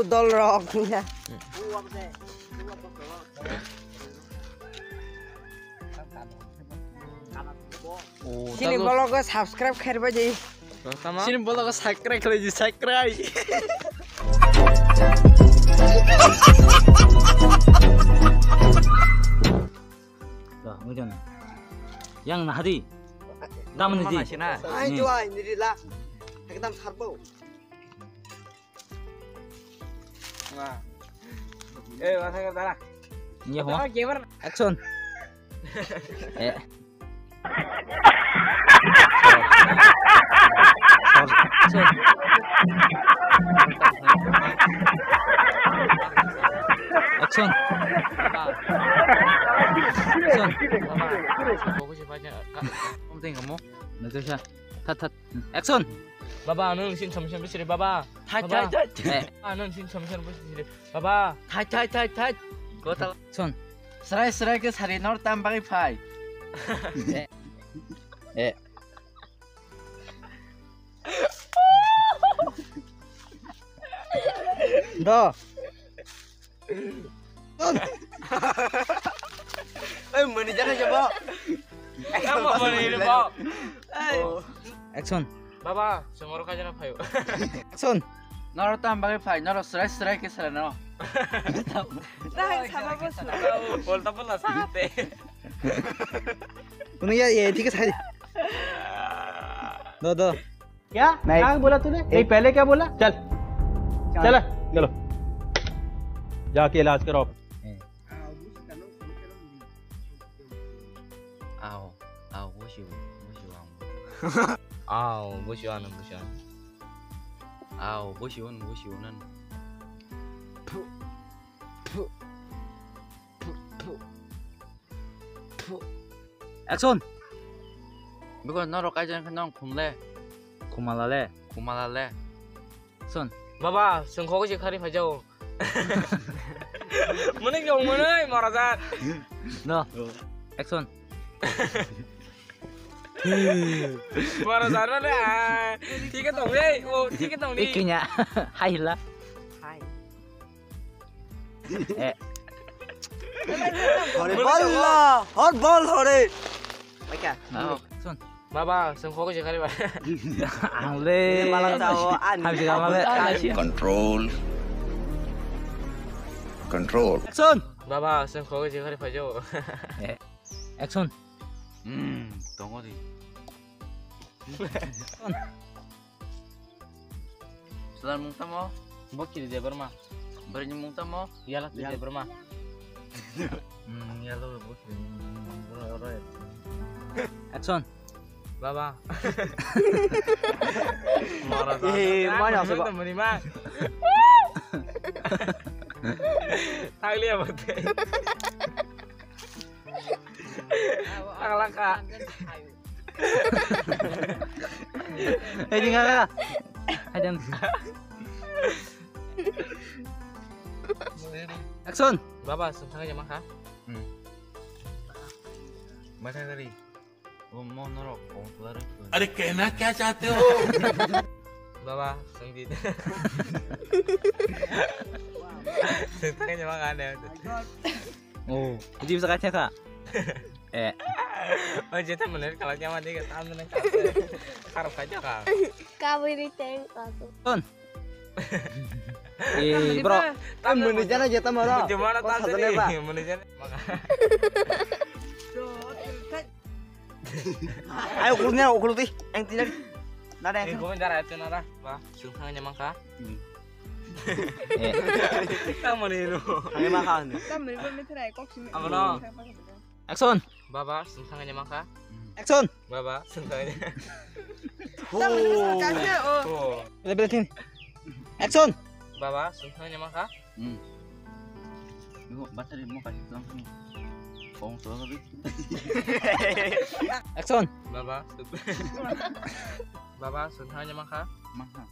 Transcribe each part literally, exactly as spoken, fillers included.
Hello, dol rok. Chini vlog o subscribe khairbai di. Chini vlog o subscribe khlai di, subscribe. Yang nahadi. Dam ni di. Ai, hmm. Tuai, ni rila. Ekdam sarbo. Wah. Eh, masa ke darah. Iya, ho. Action. Eh. Action. Action. Action. Action. Action. Action. Action. Baba, ano nung sin chom chom bisiri, baba. Thai, baba. Thai, thai, thai. Eh. Ano nung sin chom chom bisiri, baba. Thai, thai, thai, thai. Kotal. Son. Srai, srai ke sari nor tam bagwi phai. Eh. Eh. Do. Oi, mani jana jabo. Kamu mani jabo. Action. Baba, sengoro kajana phayo. Action. Noro tam bagwi phai, noro srai srai ke srai no. Dai, sama bosu. Bolta bola sate. Kunu ya, ya, thik ase. Do, do. क्या? नहीं। क्या बोला तूने? नहीं, पहले क्या बोला? चल। चल। चला, चलो। जाके इलाज कराओ। Ao, ao, busi, busi, ang. Ao, busi, ano, busi, ano. Ao, busi, un, busi, unan. Phu, phu, phu, phu. Action. Biko norok kaijan khe nong khumle. Khumala le. Khumala le. Action. Baba, sengkho se khari phajao. Muni jong muni marajar. No. Action. Marajar na le. Thik tong le. O thik tong ni. Ikinya. Hai la. Hai. Eh. Hore bol la, hor bol hore. Acha. Action. Baba, sengkho se khari ba. Ang le. Malang tao, ani. Habis kamu le. Control. Control. Action. Baba, sengkho se khari phajao. Eh. Action. Hmm, tongo di. Action. Sila mung tamo. Bo Kiri Debbarma. Bwrwini mung tamo? Yala Yal- Debbarma. Hmm, yalo bo Kiri. Action. Baba. Mara Eh, ta- mana ta- asuba? ta- mani ma. Taglia bote. Taglaka. Eh, di ngala. Hajan. Action. Baba, sung thangwi jama kha. Hmm. Mata gari. O mo norok kong tular. अरे कहना क्या चाहते हो? Baba, sung di. Sung thangwi jama kha ne. Oh, di bisa kacha kha. Eh. Oh, jeta mane kala jama de ka tam ne ka. Kharo kha jaka. Kabui ri teng ka tu. Ton. Eh, bro. Tam mane jana jeta maro. Jumana tam sajane ba. Mane jana. Ayo, ukuluk ni, ukuluk di. Yang tina. Nada yang. Eh, gomen dara itu nara. Ba, sung thangwi jama kha. Hmm. Eh. Tam mane no. Thangwi ma kha ni. Tam mane bo mithrai kok simi. Abono. Action. Baba, sung thangwi jama kha. Action. Baba, sung thangwi. Tam mane bo kha se, oh. Oh. Bele, bele, tin. Action. Baba, sung thangwi jama kha. Hmm. Yo, battery mo kasi tulang kami. Kong tulang kami. Action. Baba, sung- Baba, sung thangwi jama kha. Mangha.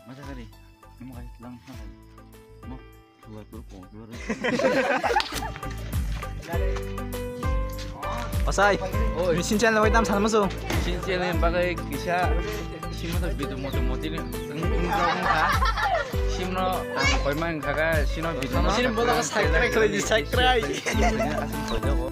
Mata kari. Mo kasi tulang kami. Mo. Tuwa, tuwa, tuwa, tuwa. Osai, oi. Nini channel bai tam salma so. Nini channel bagwi kisa simo to video moto moti ni. Simno koi man khaga sino video. Sini bola subscribe khlai di, subscribe. Asam koi jago.